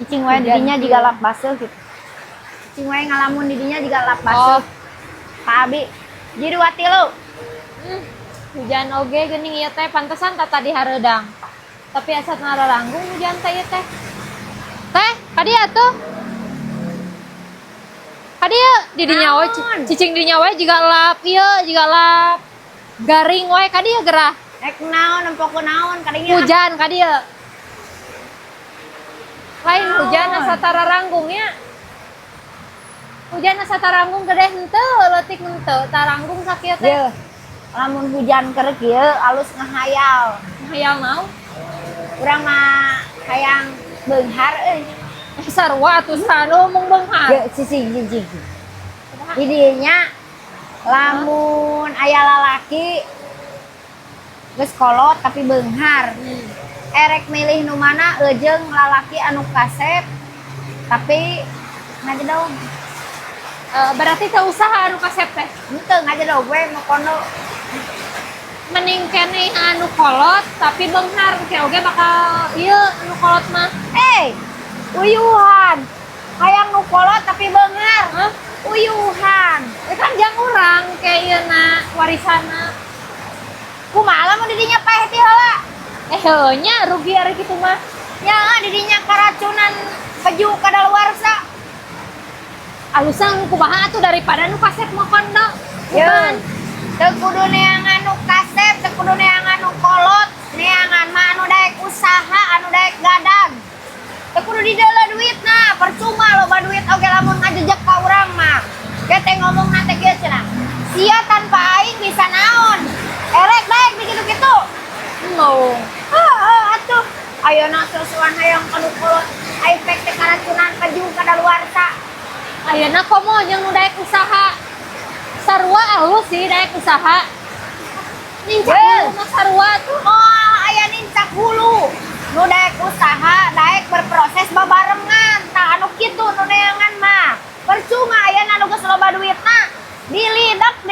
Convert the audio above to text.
Cicing wae Hujan didinya kieu. Jiga lap baseuh gitu. Cicing wae ngalamun didinya jiga lap baseuh. Oh. Pak Abi. Ji dua tilu. Hujan oge geuning ieu teh, pantesan tah tadi hareudang. Tapi asa nararanggung hujan teh ieu teh. Teh, kadieu atuh. Kadieu di dinya we. Naon? Cicing di dinya we jiga lap ieu, jiga lap garing wae, kadieu gerah. Rek naon, nempo ku naon kadinya? Hujan kadieu. Lain Naon? Hujan asa tararanggung nya. Hujan asa taranggung, gede henteu, leutik henteu, taranggung sakieu teh. Yeuh. Lamun hujan keur kieu alus ngahayal. Hayal naon? Urang mah hayang beunghar euy. Sarua atuh, sanu mung beunghar. Ye, cicing cicing. Di dinya lamun aya lalaki geus kolot tapi beunghar. Erek milih nu mana eujeung lalaki anu kasep tapi ngajedog? Eh, berarti teu usaha anu kasep teh. Henteu, ngajedog we mokondo. Mending keneh anu kolot tapi beunghar, ke oge bakal ieu anu kolot mah. Eh, uyuhan. Hayang nu kolot tapi beunghar. Hah? Uyuhan. Ya kan jang urang ke ieu na warisana. Kumaha lamun didinya paeh ti heula? Eh, heuh nya, rugi ari kitu mah. Ya, didinya karacunan peju kadaluarsa. Alusan kumaha atuh daripada nu kasep mokondo. Ye. Bukan. Teu kudu neangan nu kasep, teu kudu neangan nu kolot, neangan mah anu daek usaha, anu daek gadag. Teu kudu dideuleu duitna, percuma loba duit oge lamun ngajejek ka urang mah. Teh ngomong teh kieu cenah. Sia tanpa aing bisa naon? Erek daek di kitu-kitu. No. Heeh atuh. Ayeuna susuan hayang ka nu kolot, ai pek teh karacunan peju kadaluarsa. Ayeuna komo jeung nu daek usaha. Sarua alus sih daek usaha. Nincak Ye. hulu mah sarua tuh. Moal aya nincak hulu. Nu daek usaha, daek berproses babarengan. Tah, anu kitu nu neangan mah. Percuma.